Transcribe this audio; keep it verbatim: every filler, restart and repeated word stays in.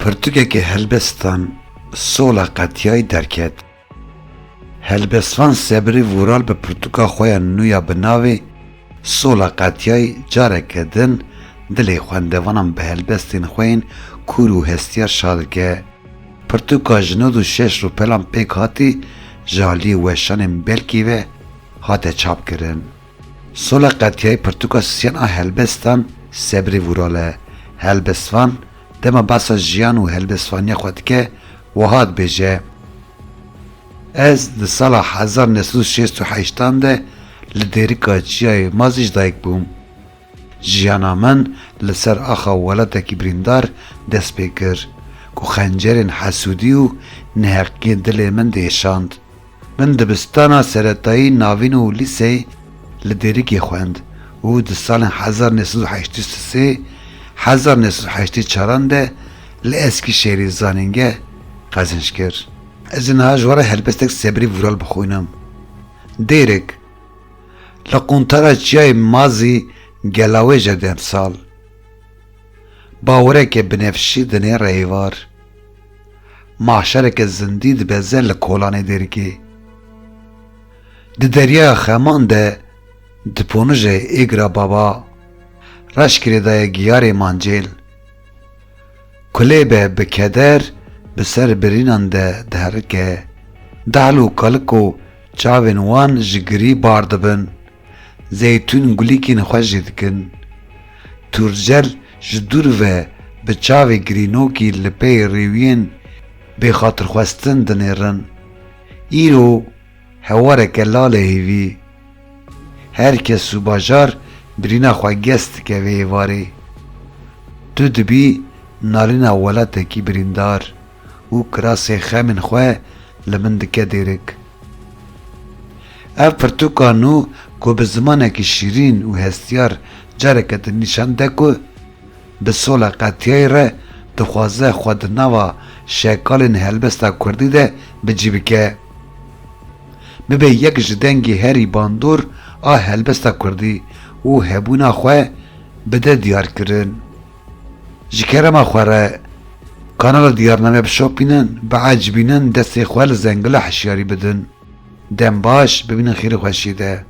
Pirtûkeke helbestan Sola Qetiyayî derket. Helbestvan Sebrî Vural bi pirtûka xwe ya nû ya bi navê Sola Qetiyayî careke din dilê xwendevanan bi helbestên xwe yên kûr û hestiyar şa dike. Pirtûka ji nod û şeş rûpelan pêk hatî ji aliyê weşanên Belkî ve hate çapkirin. Sola Qetiyayî pirtûka siyan a helbestan Sebrî Vural e. Helbestvan dema behsa jiyan û helbestvaniya xwe dike, wiha dibêje: Ez di sala hezar neh sed û şêst û heştan de li Dêrika Çiyayê Mazî ji dayik bûm. Jiyana min li ser axa welatekî birîndar dest pê kir, ku xencerên hesûdî û neheqiyên dilê min diêşand. Min dibistana seretayî navîn û lîseyê li Dêrikê xwend û di salên hezar neh sed û heştê sê, hezar neh sed û heştê çaran de li Eskîşehîrê zanîngeh qezenc kir. Ez ê niha ji we re helbestek Sebrî Vural bixwînim. Dêrik. Li quntara çiyayê Mazî gelawêje demsal. Bawereke binefşî dinêre êvar. Mahşereke zindî dibeze li kolanê Dêrikê. Di deryaya xeman de diponije êgra baba. Reş girêdaye giyarê mancêl. Kulêbe bi keder bi ser birînan de diherike. Dahl û kaliko çavên wan ji girî bar dibin. Zeytûn gulîkên xweş jê dikin. Tûrcel ji dûr ve bi çavê girînokî li pey rêwiyên bêxatirxwestin dinêrin. Îro hewareke lal e hêvî. Her kes û bajar birîna xwe gez dike vê êvarê. Tu dibî nalîna welatekî birîndar û kirasê xemên xwe li min dike Dêrik. Ev pirtûka nû ku bi zimanekî şîrîn û hestiyar careke din nîşan de ku bi Sola Qetiyayî re dixwaze xwe di nava şekalên helbesta kurdî de bi cî bike. Bibe yek ji dengê herî bandor a helbesta kurdî û hebûna xwe bide diyarkirin. Ji kerema xwe re kanala Diyarname bişopînin, biecibînin, destê xwe li zengila hişyarî bidin. Dem baş, bimînin xêrê xweşiyê de.